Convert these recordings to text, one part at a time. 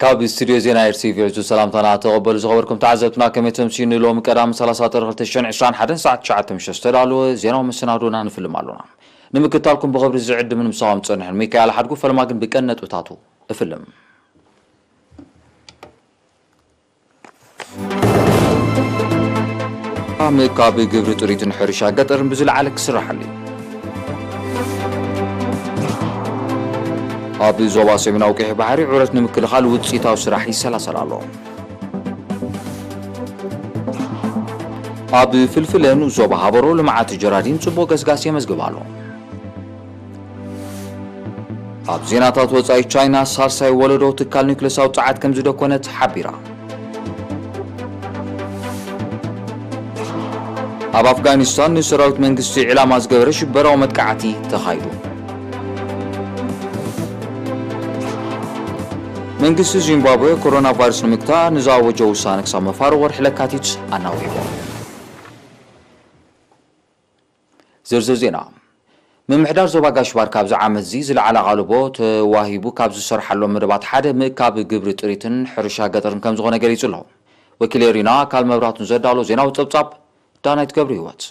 ካብ ስቱድዮ ዜና ኤርቲቪ ዕዙዝ ሰላምታና ተቐበሉ። ዝኸበርኩም ተዓዘብትና፣ ከመይ ተምስዩ? ንሎሚ ቀዳም ሰላሳ ጥሪ ክልተ ሽሕን ዕስራን ሓደን ሰዓት ትሽዓተ ምሸት ዝተዳለወ ዜናዊ መሰናዶና ንፍልም ኣሎና። ንምክትታልኩም ብኽብሪ ዝዕድምን ምሳኹም ዝጸንሕን ሚካኤል ሓድጉ። ፈለማ ግን ብቀን ነጥብታቱ እፍልም። ምእካብ ግብሪ ጥሪትን ሕርሻ ገጠርን ብዝለዓለ ክስራሓሉ እዩ። ኣብ ዞባ ሰሜናዊ ቀይሕ ባሕሪ ዑረት ንምክልኻል ውፅኢታዊ ስራሕ ይሰላሰል ኣሎ። ኣብ ፍልፍለ ንኡስ ዞባ ሃበሮ ልምዓት ጀራዲን ፅቡቕ ገስጋስ የመዝግብ ኣሎ። ኣብ ዜናታት ወጻኢ፣ ቻይና ሳልሳይ ወለዶ ትካል ኒውክለሳዊ ጸዓት ከም ዝደኮነት ሓቢራ። ኣብ ኣፍጋኒስታን ንሰራዊት መንግስቲ ዕላማ ዝገበረ ሽበራዊ መጥቃዕቲ ተኻይዱ። መንግስቲ ዚምባብወ ኮሮና ቫይረስ ንምግታእ ንዝኣወጆ ውሳነ ክሳብ መፋርቕ ወርሒ ለካቲት ኣናዊሕዎ። ዝርዝር ዜና። ምምሕዳር ዞባ ጋሽ ባርካ ኣብዚ ዓመት እዚ ዝለዓለ ኣቓልቦ ተዋሂቡ ካብ ዝሰርሓሎም መደባት ሓደ ምእካብ ግብሪ ጥሪትን ሕርሻ ገጠርን ከም ዝኾነ ገሊጹ ኣሎ። ወኪል ኤሪና ኣካል መብራቱን ዘዳሎ ዜናዊ ጸብጻብ ዳናይት ገብረ ህይወት።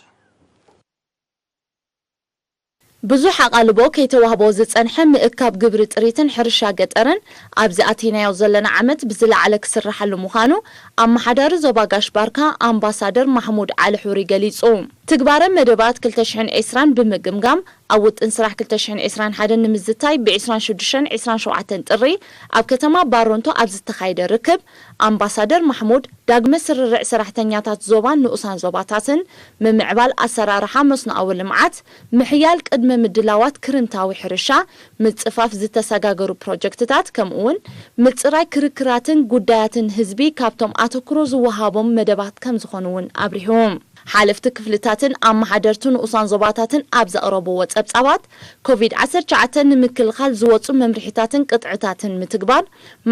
ብዙሕ ኣቓልቦ ከይተዋህቦ ዝጸንሐ ምእካብ ግብሪ ጥሪትን ሕርሻ ገጠርን ኣብዚ ኣቲናዮ ዘለና ዓመት ብዝለዓለ ክስርሓሉ ምዃኑ ኣመሓዳሪ ዞባ ጋሽ ባርካ ኣምባሳደር ማሕሙድ ዓሊ ሑሪ ገሊጹ። ትግባረ መደባት ክልተ ሽሕን ዕስራን ብምግምጋም፣ ኣብ ውጥን ስራሕ ክልተ ሽሕን ዕስራን ሓደን ንምዝታይ ብ ዕስራን ሽዱሽተን ዕስራን ሸውዓተን ጥሪ ኣብ ከተማ ባሮንቶ ኣብ ዝተኻየደ ርክብ፣ ኣምባሳደር ማሕሙድ ዳግመ ስርርዕ ሰራሕተኛታት ዞባን ንኡሳን ዞባታትን፣ ምምዕባል ኣሰራርሓ መስኖኣዊ ልምዓት፣ ምሕያል ቅድመ ምድላዋት ክርምታዊ ሕርሻ፣ ምጽፋፍ ዝተሰጋገሩ ፕሮጀክትታት፣ ከምኡውን ምጽራይ ክርክራትን ጉዳያትን ህዝቢ ካብቶም ኣተኩሮ ዝወሃቦም መደባት ከም ዝኾኑ እውን ኣብሪሁ። ሓለፍቲ ክፍልታትን ኣመሓደርቲ ንኡሳን ዞባታትን ኣብ ዘቕረብዎ ጸብጻባት፣ ኮቪድ ዓሰርተ ትሽዓተ ንምክልኻል ዝወጹ መምርሒታትን ቅጥዕታትን ምትግባር፣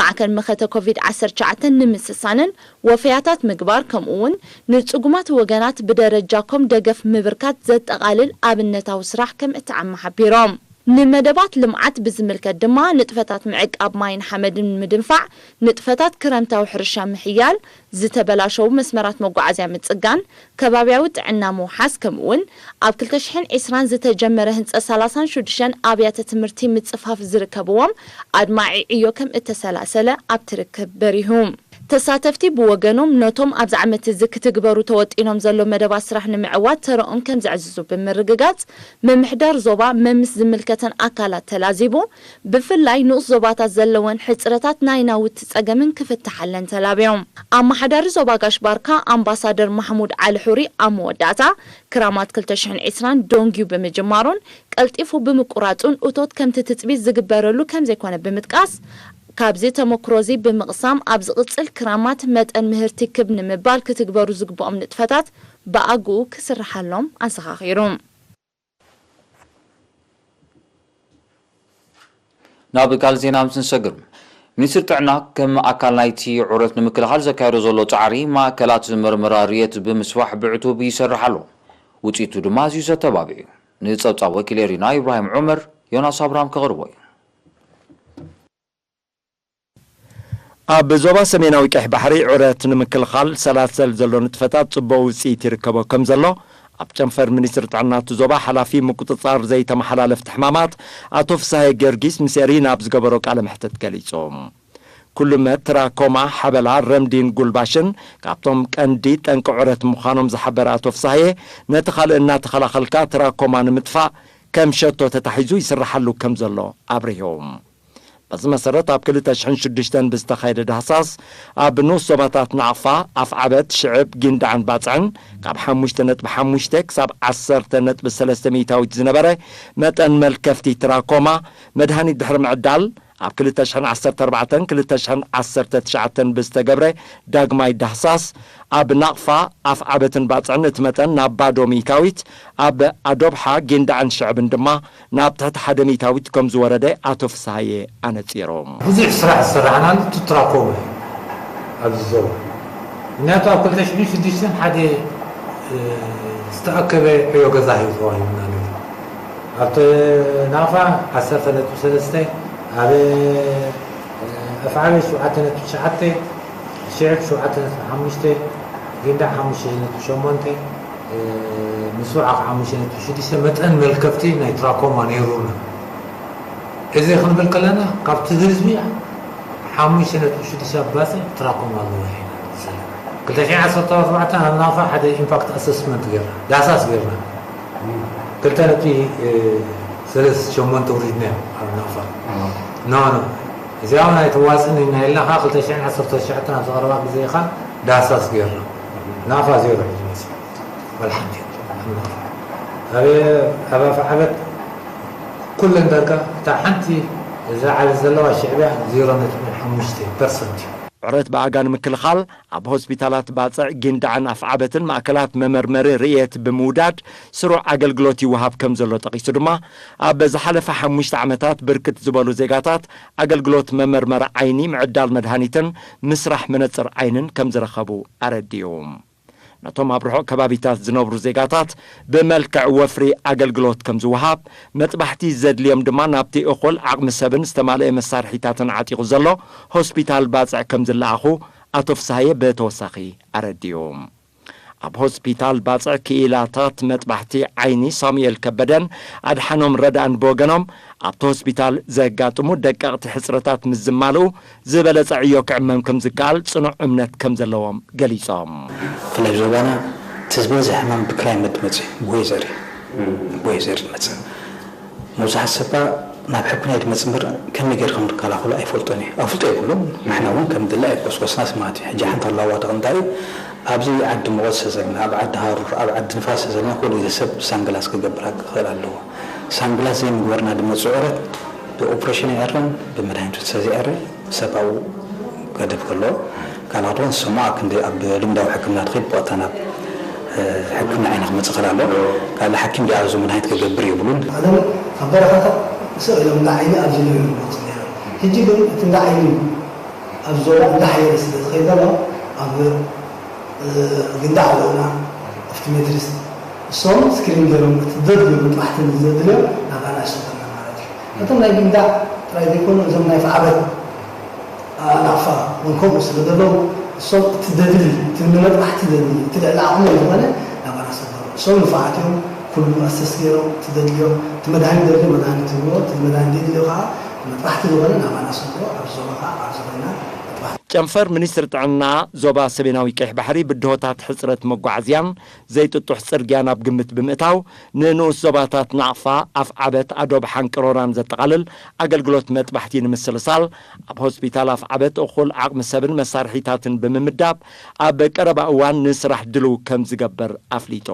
ማዕከን መኸተ ኮቪድ ዓሰርተ ትሽዓተ ንምስሳንን ወፈያታት ምግባር፣ ከምኡውን ንጽጉማት ወገናት ብደረጃ ኮም ደገፍ ምብርካት ዘጠቓልል ኣብነታዊ ስራሕ ከም እተዓመ ሓቢሮም። ንመደባት ልምዓት ብዝምልከት ድማ፣ ንጥፈታት ምዕቃብ ማይን ሓመድን ምድንፋዕ፣ ንጥፈታት ክረምታዊ ሕርሻ ምሕያል፣ ዝተበላሸዉ መስመራት መጓዓዝያ ምጽጋን፣ ከባብያዊ ጥዕና ምውሓስ፣ ከምኡውን ኣብ ክልተ ሽሕን ዕስራን ዝተጀመረ ህንጸት ሰላሳን ሽዱሽተን ኣብያተ ትምህርቲ ምጽፋፍ ዝርከብዎም ኣድማዒ ዕዮ ከም እተሰላሰለ ኣብቲ ርክብ በሪሁ። ተሳተፍቲ ብወገኖም፣ ነቶም ኣብዚ ዓመት እዚ ክትግበሩ ተወጢኖም ዘሎ መደባት ስራሕ ንምዕዋት ተረኦም ከም ዘዕዝዙ ብምርግጋጽ፣ ምምሕዳር ዞባ መምስ ዝምልከተን ኣካላት ተላዚቡ፣ ብፍላይ ንኡስ ዞባታት ዘለወን ሕጽረታት ናይ ናውቲ ጸገምን ክፍትሓለን ተላብዮም። ኣመሓዳሪ ዞባ ጋሽ ባርካ ኣምባሳደር ማሕሙድ ዓሊ ሑሪ ኣብ መወዳእታ፣ ክራማት ክልተ ሽሕን ዕስራን ደንጊዩ ብምጅማሩን ቀልጢፉ ብምቁራጹን እቶት ከምቲ ትጽቢት ዝግበረሉ ከም ዘይኮነ ብምጥቃስ፣ ካብዚ ተመክሮ እዚ ብምቕሳም፣ ኣብ ዝቕጽል ክራማት መጠን ምህርቲ ክብ ንምባል ክትግበሩ ዝግብኦም ንጥፈታት ብኣግኡ ክስርሓሎም ኣዘኻኺሩ። ናብ ካልእ ዜና ምስ ንሰግር፣ ሚኒስትሪ ጥዕና ከም ኣካል ናይቲ ዑረት ንምክልኻል ዘካየዶ ዘሎ ጻዕሪ፣ ማእከላት ምርመራ ርየት ብምስፋሕ ብዕቱብ ይሰርሕ ኣሎ። ውጽኢቱ ድማ ኣዝዩ ዘተባብዕ እዩ። ንጸብጻብ ወኪል ኤሪና ኢብራሂም ዑመር፣ ዮናስ ኣብርሃም ከቕርቦ እዩ። ኣብ ዞባ ሰሜናዊ ቀይሕ ባሕሪ ዑረት ንምክልኻል ሰላሰል ዘሎ ንጥፈታት ጽቡቕ ውጽኢት ይርከቦ ከም ዘሎ፣ ኣብ ጨንፈር ሚኒስትሪ ጥዕና እቲ ዞባ ሓላፊ ምቁጽጻር ዘይተመሓላለፍቲ ሕማማት ኣቶ ፍስሃየ ጊዮርጊስ ምስ ኤሪና ኣብ ዝገበሮ ቃለ መሕትት ገሊጹ። ኩሉመት፣ ትራኮማ፣ ሓበላ፣ ረምዲን ጉልባሽን ካብቶም ቀንዲ ጠንቂ ዑረት ምዃኖም ዝሓበረ ኣቶ ፍስሃየ፣ ነቲ ካልእ እናተኸላኸልካ ትራኮማ ንምጥፋእ ከም ሸቶ ተታሒዙ ይስርሓሉ ከም ዘሎ ኣብሪሁ። በዚ መሰረት፣ ኣብ ክልተ ሽሕን ሽዱሽተን ብዝተኻየደ ዳህሳስ፣ ኣብ ንኡስ ዞባታት ናቕፋ፣ ኣፍዓበት፣ ሽዕብ፣ ጊንዳዕን ባጽዕን ካብ ሓሙሽተ ነጥቢ ሓሙሽተ ክሳብ ዓሰርተ ነጥቢ ሰለስተ ሚእታዊት ዝነበረ መጠን መልከፍቲ ትራኮማ፣ መድሃኒት ድሕሪ ምዕዳል፣ ኣብ ክልተ ሽሕን ዓሰርተ ኣርባዕተን ክልተ ሽሕን ዓሰርተ ትሽዓተን ብዝተገብረ ዳግማይ ዳህሳስ፣ ኣብ ናቕፋ፣ ኣፍዓበትን ባጽዕን እቲ መጠን ናብ ባዶ ሚእታዊት፣ ኣብ ኣዶብሓ፣ ጊንዳዕን ሽዕብን ድማ ናብ ትሕቲ ሓደ ሚእታዊት ከም ዝወረደ ኣቶ ፍስሃየ ኣነጺሩ። ብዙሕ ስራሕ ዝሰራሕናሉ እቲ ትራኮማ እዩ ኣብዚ ዞባ። ምክንያቱ ኣብ ክልተ ሽሕን ሽዱሽተን ሓደ፣ እ፣ ዝተኣከበ ዕዮ ገዛ እዩ ተዋሂቡና ነይሩ። ኣብ ናቕፋ ዓሰርተ ነጥቢ ሰለስተ፣ ኣብ፣ እ፣ ኣፍዓበ ሸውዓተ ነጥቢ ትሽዓተ፣ ሽዕብ ሸውዓተ ነጥቢ ሓሙሽተ፣ ጊንዳዕ ሓሙሽተ ነጥቢ ሸሞንተ፣ እ፣ ምስዋዕ ሓሙሽተ ነጥቢ ሽዱሽተ። መጠን መልከፍቲ ናይ ትራኮማ ነይሩና። እዚ ክንብል ከለና ካብቲ ህዝቢ ሓሙሽተ ነጥቢ ሽዱሽተ ኣባጽሕ ትራኮማ ኣለዎ ኢልና ንዛረብ። ክልተ ሽሕን ዓሰርተ ኣርባዕተ ኣብ ናፋ ሓደ ኢምፓክት ኣሰስመንት ጌርና፣ ዳሳስ ጌርና። ክልተ ነጥቢ ሰለስተ ሸሞንተ ውሪድና ኣብ ናፋ። ኖ፣ ኖ። እዚኣ እውን ኣይትዋፅን ኢና ኢልና ኸዓ ክልተ ሽሕን ዓሰርተ ትሽዓተን ኣብ ዝቐረባ ግዜ ኢኻ ዳሳስ ጌርና። ናፋ ዜሮ እዩ ዝመስል። ወላ ሓንቲ። ኣብ፣ ኣብ ኣፍ ዓበት ኩለን ዳርጋ እታ ሓንቲ ዝዓበ ዘለዋ ሽዕብያ ዜሮ ነጥቢ ሓሙሽተ ፐርሰንት እዩ። ዕረት ብኣጋ ንምክልኻል ኣብ ሆስፒታላት ባጽዕ፣ ጊንዳዕን ኣፍዓበትን ማእከላት መመርመሪ ርእየት ብምውዳድ ስሩዕ ኣገልግሎት ይወሃብ ከም ዘሎ ጠቒሱ ድማ፣ ኣብ ዝሓለፈ ሓሙሽተ ዓመታት ብርክት ዝበሉ ዜጋታት ኣገልግሎት መመርመሪ ዓይኒ፣ ምዕዳል መድሃኒትን ምስራሕ መነጽር ዓይንን ከም ዝረኸቡ ኣረዲኡ። ነቶም ኣብ ርሑቕ ከባቢታት ዝነብሩ ዜጋታት ብመልክዕ ወፍሪ ኣገልግሎት ከም ዝወሃብ፣ መጥባሕቲ ዘድልዮም ድማ ናብቲ እኹል ዓቕሚ ሰብን ዝተማልአ መሳርሒታትን ዓጢቑ ዘሎ ሆስፒታል ባጽዕ ከም ዝለኣኹ ኣቶ ፍስሃየ ብተወሳኺ ኣረዲኡ። ኣብ ሆስፒታል ባጽዕ ክኢላታት መጥባሕቲ ዓይኒ ሳሙኤል ከበደን ኣድሓኖም ረዳእን ብወገኖም፣ ኣብቲ ሆስፒታል ዘጋጥሙ ደቀቕቲ ሕጽረታት ምስ ዝማልኡ፣ ዝበለጸ ዕዮ ክዕመም ከም ዝከኣል ጽኑዕ እምነት ከም ዘለዎም ገሊጾም። ብፍላይ ኣብ ዞባና እቲ ዝበዝሐ ሕማም ብክላይመት መጽእ እዩ፣ ብወይዘር እዩ። ብወይዘር ዝመጽእ። መብዛሕትኡ ሰብ ከኣ ናብ ሕክምና እዩ ዝመጽእ እምበር ከመይ ጌርካ ከም ዝከላኸሎ ኣይፈልጦን እዩ። ኣፍልጦ የብሉን። ንሕና እውን ከም ድለ ኣይቆስቆስናስ ማለት እዩ። ሕጂ ሓንቲ ኣለዋ ተቐምጣ እዩ። ኣብዚ ዓዲ ሙቐት ስለ ዘለና፣ ኣብ ዓዲ ሃሩር፣ ኣብ ዓዲ ንፋስ ስለ ዘለና፣ ኩሉ ግዜ ሰብ ሳንግላስ ክገብር ክኽእል ኣለዎ። ሳንግላስ ዘይምግባርና ድማ ጽዑረት ብኦፕሬሽን ኣይዕረን፣ ብመድሃኒት ስለ ዘይዕረ፣ ሰብኣዊ ገደብ ከሎ፣ ካልኣት እውን ዝሰምዖ ኣብ ክንዲ ኣብ ልምዳዊ ሕክምና ትኸይድ ብቐጥታ ናብ፣ እ፣ ሕክምና ዓይኒ ክመጽእ ይኽእል ኣሎ። ካልእ ሓኪም ዲኣ እዚ መድሃኒት ክገብር የብሉን። ቀደም ኣብ በረኻታት ስቕ ኢሎም እንዳ ዓይኒ ኣብዚ ነይሩ ይመጹ ነይሮም። ሕጂ ግን እቲ እንዳ ዓይኒ ኣብ ዞባ እንዳሓየረ ስለ ዝኸይድ ዘሎ፣ ኣብ፣ እ፣ ጊንዳዕ ኣለዉና ኦፕቶሜትሪስት። እሶም ስክሪን ገይሮም እቲ ዘድልዮ መጥባሕቲ ዘድልዮ ናባና ይሰዱና ማለት እዩ። እቶም ናይ ጊንዳዕ ጥራይ ዘይኮኑ፣ እዞም ናይ ኣፍዓበት ኣናቕፋ እውን ከምኡ ስለ ዘለዉ፣ እሶም እቲ ዘድሊ፣ እቲ ንመጥባሕቲ ዘድሊ፣ እቲ ልዕሊ ዓቕሞም ዝኾነ ናባና ይሰዱ። እሶም ንፉዓት እዮም፣ ኩሉ ኣሰስ ገይሮም፣ እቲ ዘድልዮም፣ እቲ መድሃኒት ዘድልዮ መድሃኒት ይህብዎ፣ እቲ መድሃኒት ዘይድልዮ ከዓ መጥባሕቲ ዝኾነ ናባና ይሰዱ። ኣብዚ ዞባ ከዓ ኣብዚ ኮይና መጥባሕቲ። ጨንፈር ሚኒስትሪ ጥዕና ዞባ ሰሜናዊ ቀይሕ ባሕሪ ብድሆታት ሕጽረት መጓዓዝያን ዘይጥጡሕ ጽርግያን ኣብ ግምት ብምእታው፣ ንንኡስ ዞባታት ናቕፋ፣ ኣፍዓበት፣ ኣዶብሓን ቅሮራን ዘጠቓልል ኣገልግሎት መጥባሕቲ ንምስልሳል፣ ኣብ ሆስፒታል ኣፍዓበት እኹል ዓቕሚ ሰብን መሳርሒታትን ብምምዳብ፣ ኣብ ቀረባ እዋን ንስራሕ ድሉው ከም ዝገብር ኣፍሊጡ።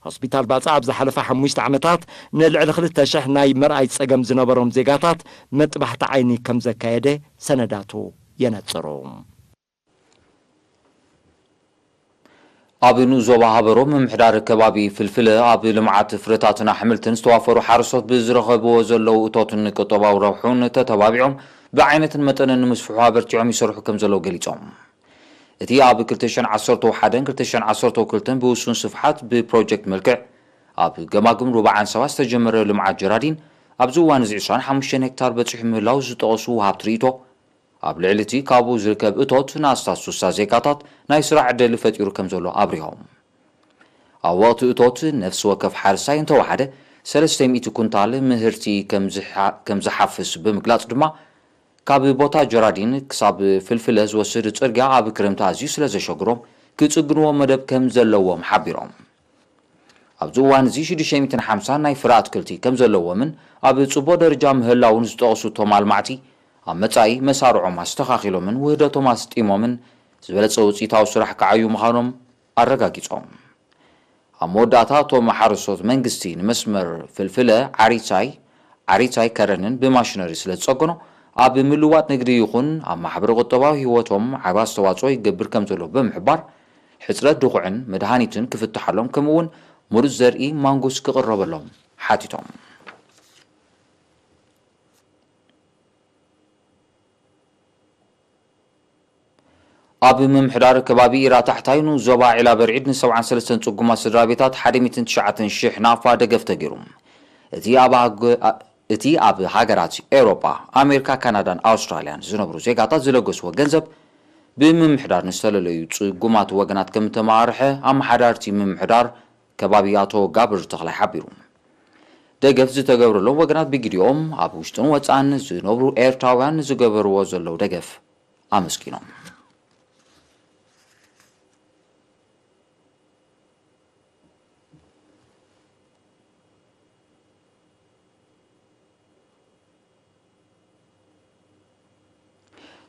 ሆስፒታል ባጽዕ ኣብ ዝሓለፈ ሓሙሽተ ዓመታት ንልዕሊ ክልተ ሽሕ ናይ ምርኣይ ጸገም ዝነበሮም ዜጋታት መጥባሕቲ ዓይኒ ከም ዘካየደ ሰነዳቱ የነጽሩ። ኣብ ንኡስ ዞባ ሃበሮ ምምሕዳር ከባቢ ፍልፍለ፣ ኣብ ልምዓት ፍረታትን ኣሕምልትን ዝተዋፈሩ ሓረስቶት ብዝረኸብዎ ዘለዉ እቶትን ቁጠባዊ ረብሑን ተተባቢዖም ብዓይነትን መጠንን ንምስፍሑ ኣበርቲዖም ይሰርሑ ከም ዘለዉ ገሊጾም። እቲ ኣብ ክልተ ሽሕን ዓሰርተ ሓደን ክልተ ሽሕን ዓሰርተ ክልተን ብውሱን ስፍሓት ብፕሮጀክት መልክዕ ኣብ ገማግም ሩባ ዓንሰባ ዝተጀመረ ልምዓት ጀራዲን ኣብዚ እዋን እዚ ዕስራን ሓሙሽተን ሄክታር በጺሑ ምህላው ዝጠቐሱ ወሃብቲ ርእይቶ፣ ኣብ ልዕሊ እቲ ካብኡ ዝርከብ እቶት ንኣስታት ሱሳ ዜጋታት ናይ ስራሕ ዕድል ፈጢሩ ከም ዘሎ ኣብሪሆም። ኣብ ወቕቲ እቶት ነፍሲ ወከፍ ሓረስታይ እንተወሓደ ሰለስተ ሚእቲ ኩንታል ምህርቲ ከም ዝሓ-፣ ከም ዝሓፍስ ብምግላጽ ድማ፣ ካብ ቦታ ጀራዲን ክሳብ ፍልፍለ ዝወስድ ጽርግያ ኣብ ክረምቲ ኣዝዩ ስለ ዘሸግሮም፣ ክጽግንዎ መደብ ከም ዘለዎም ሓቢሮም። ኣብዚ እዋን እዚ ሽዱሽተ ሚእትን ሓምሳን ናይ ፍረ ኣትክልቲ ከም ዘለዎምን ኣብ ጽቡቕ ደረጃ ምህላውን ዝጠቐሱ እቶም ኣልማዕቲ፣ ኣብ መጻኢ መሳርዖም ኣስተኻኺሎምን ውህደቶም ኣስጢሞምን ዝበለጸ ውጽኢታዊ ስራሕ ክዓዩ ምዃኖም ኣረጋጊጾም። ኣብ መወዳእታ እቶም ሓረስቶት መንግስቲ ንመስመር ፍልፍለ ዓሪታይ፣ ዓሪታይ ከረንን ብማሽነሪ ስለ ዝጸገኖ፣ ኣብ ምልዋጥ ንግዲ ይኹን ኣብ ማሕበረ ቁጠባዊ ህይወቶም ዓቢ ኣስተዋጽኦ ይገብር ከም ዘሎ ብምሕባር፣ ሕጽረት ድኹዕን መድሃኒትን ክፍትሓሎም፣ ከምኡ እውን ምሩጽ ዘርኢ ማንጉስ ክቕረበሎም ሓቲቶም። ኣብ ምምሕዳር ከባቢ ኢራ ታሕታይ ንኡስ ዞባ ዒላ በርዒድ ንሰብዓን ሰለስተን ጽጉማት ስድራ ቤታት ሓደ ሚእትን ትሽዓተን ሽሕ ናቕፋ ደገፍ ተገይሩ። እቲ ኣብ ኣግ-፣ ኣ-፣ እቲ ኣብ ሃገራት ኤውሮጳ፣ ኣሜሪካ፣ ካናዳን ኣውስትራልያን ዝነብሩ ዜጋታት ዝለገስዎ ገንዘብ ብምምሕዳር ንዝተለለዩ ጽጉማት ወገናት ከም እተመራርሐ ኣመሓዳርቲ ምምሕዳር ከባቢ ኣቶ ጋብር ተኽላይ ሓቢሩ። ደገፍ ዝተገብረሎም ወገናት ብግዲኦም ኣብ ውሽጥን ወጻእን ዝነብሩ ኤርትራውያን ንዝገበርዎ ዘለዉ ደገፍ ኣመስጊኖም።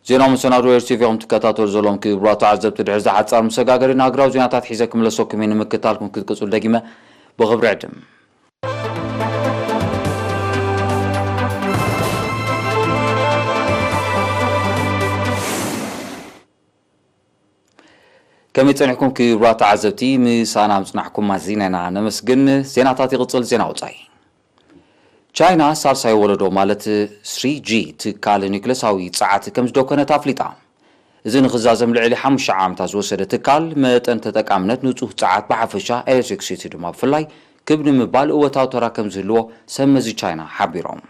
ዜና መሰናዶ ኤር ቲ ቪ ኢኹም ትከታተሉ ዘለኹም ክቡራት ተዓዘብቲ። ድሕሪ እዚ ሓጻር መሰጋገሪ ንሃገራዊ ዜናታት ሒዘ ክምለሰኩም እየ። ንምክትታልኩም ክትቅጽሉ ደጊመ ብኽብሪ ዕድም። ከመይ ጸኒሕኩም ክቡራት ተዓዘብቲ? ምሳና ምጽናሕኩም ኣዚና ኢና ነመስግን። ዜናታት ይቕጽል። ዜና ወጻኢ። ቻይና ሳልሳይ ወለዶ ማለት ስሪ ጂ ትካል ኒውክለሳዊ ጸዓት ከም ዝደኮነት ኣፍሊጣ። እዚ ንኽዛዘም ልዕሊ ሓሙሽተ ዓመታት ዝወሰደ ትካል መጠን ተጠቃምነት ንጹህ ጸዓት ብሓፈሻ ኤሌክትሪክሲቲ ድማ ብፍላይ ክብ ንምባል እወታዊ ተራ ከም ዝህልዎ ሰብ መዚ ቻይና ሓቢሮም።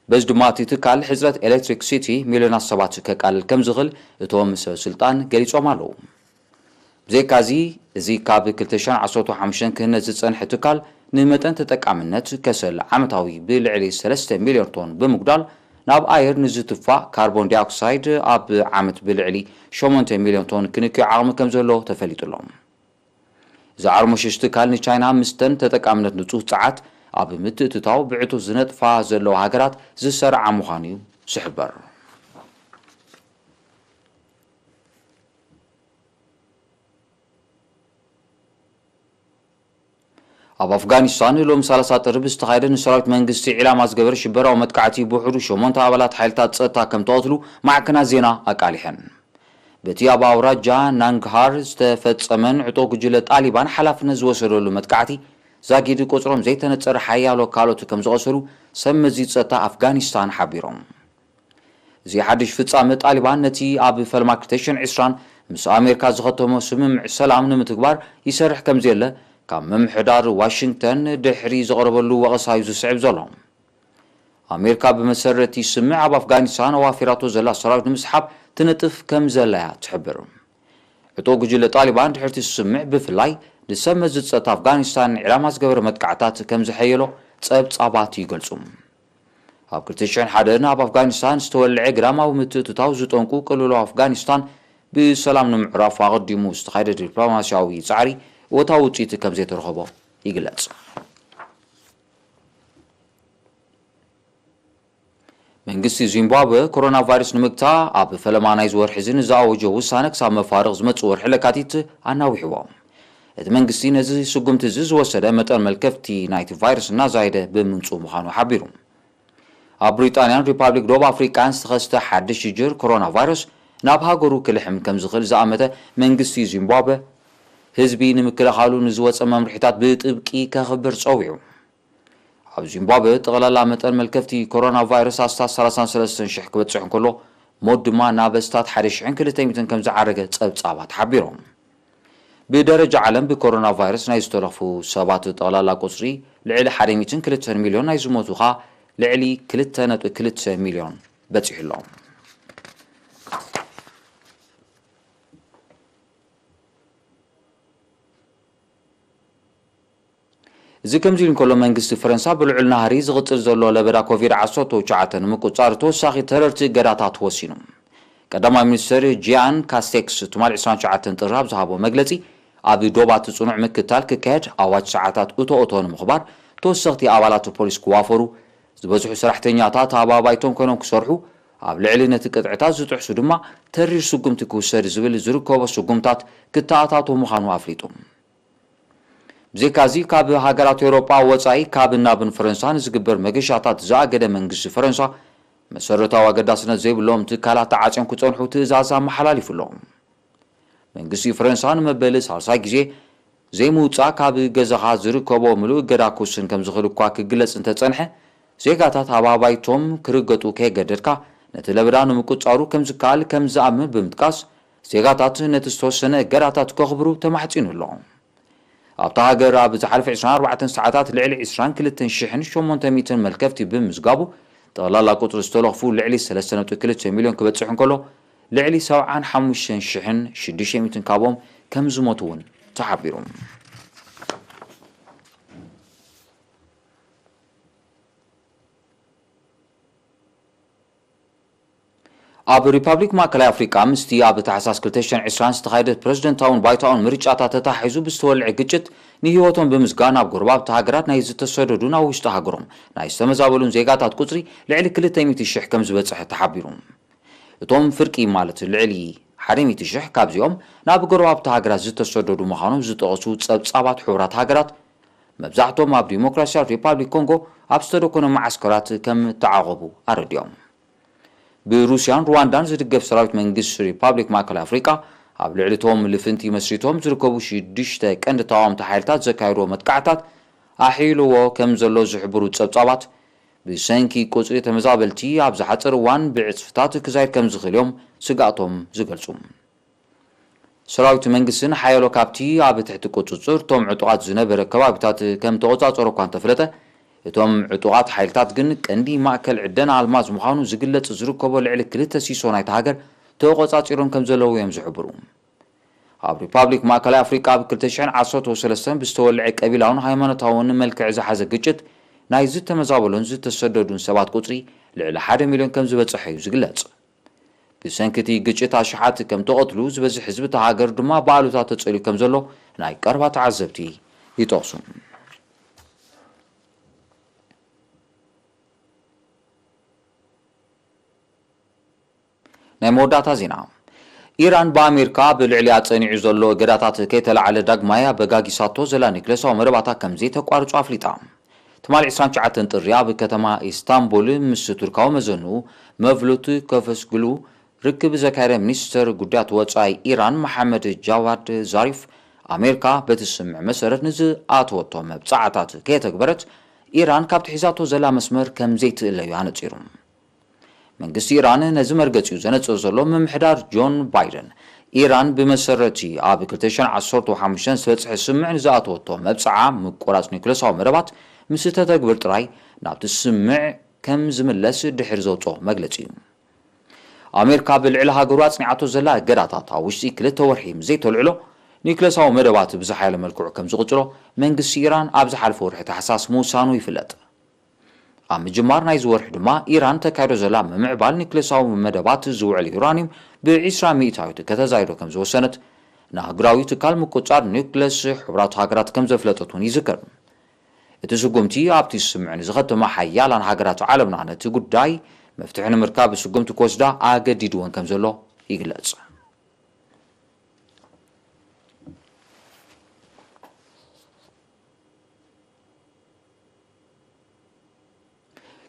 በዚ ድማ እቲ ትካል ሕጽረት ኤሌክትሪክሲቲ ሚልዮናት ሰባት ከቃልል ከም ዝኽእል እቶም ሰብ ስልጣን ገሊጾም ኣለዉ። ብዘይካዚ፣ እዚ ካብ ክልተ ሽሕን ዓሰርተ ሓሙሽተን ክህነጽ ዝጸንሐ ትካል ንመጠን ተጠቃምነት ከሰል ዓመታዊ ብልዕሊ ሰለስተ ሚልዮን ቶን ብምጉዳል ናብ ኣየር ንዝትፋእ ካርቦን ዳይኦክሳይድ ኣብ ዓመት ብልዕሊ ሸሞንተ ሚልዮን ቶን ክንክዮ ዓቕሚ ከም ዘሎ ተፈሊጡ ኣሎ። እዚ ዓርሞሽሽ ትካል ንቻይና ምስተን ተጠቃምነት ንጹህ ጸዓት ኣብ ምትእትታው ብዕቱብ ዝነጥፋ ዘለዋ ሃገራት ዝሰርዓ ምዃኑ እዩ ዝሕበር። ኣብ ኣፍጋኒስታን ሎሚ ሰላሳ ጥሪ ብዝተኻየደ ንሰራዊት መንግስቲ ዒላማ ዝገበረ ሽበራዊ መጥቃዕቲ ብውሕዱ ሸሞንተ ኣባላት ሓይልታት ጸጥታ ከም ተቐትሉ ማዕከናት ዜና ኣቃሊሐን። በቲ ኣብ ኣውራጃ ናንግሃር ዝተፈጸመን ዕጡቕ ጉጅለ ጣሊባን ሓላፍነት ዝወሰደሉ መጥቃዕቲ ዛጊድ ቁጽሮም ዘይተነጸረ ሓያሎ ካልኦት ከም ዝቐሰሉ ሰብ መዚ ጸጥታ ኣፍጋኒስታን ሓቢሮም። እዚ ሓድሽ ፍጻመ ጣሊባን ነቲ ኣብ ፈልማ ክልተ ሽሕን ዕስራን ምስ ኣሜሪካ ዝኸተሞ ስምምዕ ሰላም ንምትግባር ይሰርሕ ከም ዘየለ ካብ ምምሕዳር ዋሽንግተን ድሕሪ ዘቕረበሉ ወቐሳ እዩ ዝስዕብ ዘሎ። ኣሜሪካ ብመሰረት እቲ ስምምዕ ኣብ ኣፍጋኒስታን ኣዋፊራቶ ዘላ ሰራዊት ንምስሓብ ትነጥፍ ከም ዘላ እያ ትሕብር። ዕጡቕ ጉጅለ ጣሊባን ድሕሪ እቲ ስምምዕ ብፍላይ ንሰብ መዚ ጸጥታ ኣፍጋኒስታን ዕላማ ዝገበረ መጥቃዕታት ከም ዘሐየሎ ጸብጻባት ይገልጹ። ኣብ ክልተ ሽሕን ሓደን ኣብ ኣፍጋኒስታን ዝተወልዐ ግዳማዊ ምትእትታው ዝጠንቁ ቅልውላው ኣፍጋኒስታን ብሰላም ንምዕራፍ ኣቐዲሙ ዝተኻየደ ዲፕሎማስያዊ ጻዕሪ እወታዊ ውጽኢት ከም ዘይተረኸቦ ይግለጽ። መንግስቲ ዚምባብወ ኮሮና ቫይረስ ንምግታእ ኣብ ፈለማ ናይዚ ወርሒ እዚ ንዝኣወጆ ውሳነ ክሳብ መፋርቕ ዝመጽእ ወርሒ ለካቲት ኣናዊሕዎ። እቲ መንግስቲ ነዚ ስጉምቲ እዚ ዝወሰደ መጠን መልከፍቲ ናይቲ ቫይረስ እናዛየደ ብምምጽኡ ምዃኑ ሓቢሩ። ኣብ ብሪጣንያን ሪፓብሊክ ደቡብ ኣፍሪቃን ዝተኸስተ ሓድሽ ሽግር ኮሮና ቫይረስ ናብ ሃገሩ ክልሕም ከም ዝኽእል ዝኣመተ መንግስቲ ዚምባብወ ህዝቢ ንምክልኻሉ ንዝወጸ መምርሒታት ብጥብቂ ከኽብር ጸዊዑ። ኣብ ዚምባብወ ጠቕላላ መጠን መልከፍቲ ኮሮና ቫይረስ ኣስታት ሰላሳን ሰለስተን ሽሕ ክበጽሕ እንከሎ ሞት ድማ ናብ ኣስታት ሓደ ሽሕን ክልተ ሚእትን ከም ዝዓረገ ጸብጻባት ሓቢሮም። ብደረጃ ዓለም ብኮሮና ቫይረስ ናይ ዝተረፉ ሰባት ጠቕላላ ቁጽሪ ልዕሊ ሓደ ሚእትን ክልተን ሚልዮን፣ ናይ ዝሞቱ ኸኣ ልዕሊ ክልተ ነጥቢ ክልተ ሚልዮን በጺሑ ኣሎ። እዚ ከምዚ ኢሉ እንከሎ መንግስቲ ፈረንሳ ብልዑል ናህሪ ዝቕጽል ዘሎ ለበዳ ኮቪድ ዓሰርተ ትሽዓተ ንምቁጽጻር ተወሳኺ ተረርቲ እገዳታት ወሲኑ። ቀዳማይ ሚኒስትር ጂያን ካስቴክስ ትማሊ ዕስራን ትሽዓተን ጥሪ ኣብ ዝሃቦ መግለጺ ኣብ ዶባት ጽኑዕ ምክትታል ክካየድ ኣዋጅ ሰዓታት እቶ እቶ ንምኽባር ተወሰኽቲ ኣባላት ፖሊስ ክዋፈሩ ዝበዝሑ ሰራሕተኛታት ኣብ ኣባይቶም ኮይኖም ክሰርሑ ኣብ ልዕሊ ነቲ ቅጥዕታት ዝጥሕሱ ድማ ተሪር ስጉምቲ ክውሰድ ዝብል ዝርከቦ ስጉምታት ክተኣታቶ ምዃኑ ኣፍሊጡ። ብዘይካዚ ካብ ሃገራት ኤውሮጳ ወጻኢ ካብ ናብን ፈረንሳን ዝግበር መገሻታት ዝኣገደ መንግስቲ ፈረንሳ መሰረታዊ ኣገዳስነት ዘይብሎም ትካላት ተዓጽዮም ክጸንሑ ትእዛዝ ኣመሓላሊፉ ኣሎ። መንግስቲ ፈረንሳ ንመበሊ ሳልሳይ ግዜ ዘይምውጻእ ካብ ገዛኻ ዝርከቦ ምሉእ እገዳ ክውስን ከም ዝኽእል እኳ ክግለጽ እንተጸንሐ ዜጋታት ኣብ ኣባይቶም ክርገጡ ከየገደድካ ነቲ ለበዳ ንምቁጻሩ ከም ዝከኣል ከም ዝኣምን ብምጥቃስ ዜጋታት ነቲ ዝተወሰነ እገዳታት ከኽብሩ ተማሕጺኑ ኣሎ። ኣብታ ሃገር ኣብ ዝሓለፈ ዕስራን ኣርባዕተን ሰዓታት ልዕሊ ዕስራን ክልተን ሽሕን ሸሞንተ ሚእትን መልከፍቲ ብምዝጋቡ፣ ጠቕላላ ቁጽሪ ዝተለኽፉ ልዕሊ ሰለስተ ነጥቢ ክልተ ሚልዮን ክበጽሕ እንከሎ፣ ልዕሊ ሰብዓን ሓሙሽተን ሽሕን ሽዱሽተ ሚእትን ካብኦም ከም ዝሞቱ እውን ተሓቢሩ። ኣብ ሪፓብሊክ ማእከላይ ኣፍሪቃ፣ ምስቲ ኣብ ታሕሳስ ክልተ ሽሕን ዕስራን ዝተኻየደ ፕረዚደንታውን ባይቶኣውን ምርጫታት ተተሓሒዙ ብዝተወልዐ ግጭት፣ ንህይወቶም ብምስጋን ናብ ጎረባብቲ ሃገራት ናይ ዝተሰደዱ፣ ናብ ውሽጢ ሃገሮም ናይ ዝተመዛበሉን ዜጋታት ቁጽሪ ልዕሊ ክልተ ሚእቲ ሽሕ ከም ዝበጽሐ ተሓቢሩ። እቶም ፍርቂ፣ ማለት ልዕሊ ሓደ ሚእቲ ሽሕ ካብዚኦም፣ ናብ ጎረባብቲ ሃገራት ዝተሰደዱ ምዃኖም ዝጠቐሱ ጸብጻባት ሕቡራት ሃገራት፣ መብዛሕቶም ኣብ ዲሞክራሲያዊት ሪፓብሊክ ኮንጎ ኣብ ዝተደኮነ መዓስከራት ከም እተዓቖቡ ኣረዲኦም። ብሩስያን ሩዋንዳን ዝድገፍ ሰራዊት መንግስቲ ሪፓብሊክ ማእከላይ ኣፍሪቃ፣ ኣብ ልዕሊ እቶም ልፍንቲ መስሪቶም ዝርከቡ ሽዱሽተ ቀንዲ ተቓወምቲ ሓይልታት ዘካየድዎ መጥቃዕታት ኣሕይልዎ ከም ዘሎ ዝሕብሩ ጸብጻባት፣ ብሰንኪ ቁጽሪ ተመዛበልቲ ኣብ ዝሓጸረ እዋን ብዕጽፍታት ክዛይድ ከም ዝኽእል እዮም ስጋኣቶም ዝገልጹ። ሰራዊት መንግስትን ሓያሎ ካብቲ ኣብ ትሕቲ ቁጽጽር እቶም ዕጡቓት ዝነበረ ከባቢታት ከም ተቖጻጸሩ እኳ እንተፍለጠ፣ እቶም ዕጡቓት ሓይልታት ግን ቀንዲ ማእከል ዕደና ኣልማዝ ምዃኑ ዝግለጽ ዝርከቦ ልዕሊ ክልተ ሲሶ ናይታ ሃገር ተቖጻጺሮም ከም ዘለዉ እዮም ዝሕብሩ። ኣብ ሪፓብሊክ ማእከላይ ኣፍሪቃ ኣብ ክልተ ሽሕን ዓሰርተ ሰለስተን ብዝተወልዐ ቀቢላውን ሃይማኖታውን መልክዕ ዝሓዘ ግጭት፣ ናይ ዝተመዛበሉን ዝተሰደዱን ሰባት ቁጽሪ ልዕሊ ሓደ ሚልዮን ከም ዝበጽሐ እዩ ዝግለጽ። ብሰንኪ እቲ ግጭት ኣሽሓት ከም ተቐትሉ፣ ዝበዝሕ ህዝቢ እታ ሃገር ድማ ብኣሉታ ተጸልዩ ከም ዘሎ ናይ ቀረባ ተዓዘብቲ ይጠቕሱ። ናይ መወዳእታ ዜና። ኢራን ብኣሜሪካ ኣብ ልዕሊኣ ጸኒዑ ዘሎ እገዳታት ከይተላዕለ ዳግማይ ኣበጋጊሳቶ ዘላ ኒክለሳዊ መደባታ ከም ዘይተቋርጾ ኣፍሊጣ። ትማሊ ዕስራን ትሽዓተን ጥሪ ኣብ ከተማ ኢስታንቡል ምስ ቱርካዊ መዘንኡ መቭሉት ከቨስግሉ ርክብ ዘካየደ ሚኒስተር ጉዳያት ወጻኢ ኢራን መሓመድ ጃዋድ ዛሪፍ፣ ኣሜሪካ በቲ ስምምዕ መሰረት ንዝኣተወቶ መብጻዓታት ከየተግበረት፣ ኢራን ካብቲ ሒዛቶ ዘላ መስመር ከም ዘይትእለዩ ኣነጺሩ። መንግስቲ ኢራን ነዚ መርገጺኡ ዘነጽር ዘሎ፣ ምምሕዳር ጆን ባይደን፣ ኢራን ብመሰረቲ ኣብ ክልተ ሽሕን ዓሰርተ ሓሙሽተን ዝተበጽሐ ስምምዕ ንዝኣተወቶ መብጽዓ ምቁራጽ ኒውክለሳዊ መደባት ምስ ተተግብር ጥራይ ናብቲ ስምምዕ ከም ዝምለስ ድሕሪ ዘውጽኦ መግለጺ እዩ። ኣሜሪካ ብልዕሊ ሃገሩ ኣጽኒዓቶ ዘላ እገዳታት ኣብ ውሽጢ ክልተ ወርሒ ምስ ዘይተልዕሎ፣ ኒውክለሳዊ መደባት ብዝሓየለ መልክዑ ከም ዝቕጽሎ መንግስቲ ኢራን ኣብ ዝሓለፈ ወርሒ ታሕሳስ ምውሳኑ ይፍለጥ። ኣብ ምጅማር ናይዚ ወርሒ ድማ፣ ኢራን ተካይዶ ዘላ ምምዕባል ኒውክለሳዊ መደባት ዝውዕል ዩራኒየም ብዒስራ ሚእታዊት ከተዛይዶ ከም ዝወሰነት፣ ንኣህጉራዊ ትካል ምቁጽጻር ኒውክለስ ሕቡራት ሃገራት ከም ዘፍለጠት እውን ይዝከር። እቲ ስጉምቲ፣ ኣብቲ ስምምዕ ንዝኸተማ ሓያላን ሃገራት ዓለምና ነቲ ጉዳይ መፍትሒ ንምርካብ ስጉምቲ ክወስዳ ኣገዲድወን ከም ዘሎ ይግለጽ።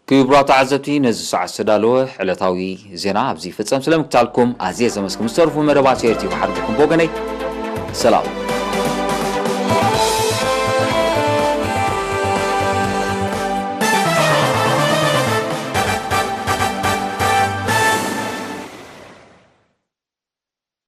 ክቡራት ተዓዘብቲ፣ ነዚ ሰዓት ዝተዳለወ ዕለታዊ ዜና ኣብዚ ይፍጸም። ስለ ምክታልኩም ኣዝየ ዘመስግን። ምስ ተርፉ መደባት ኤር ቲ ቪ ሓድግኩም ብወገነይ ሰላም።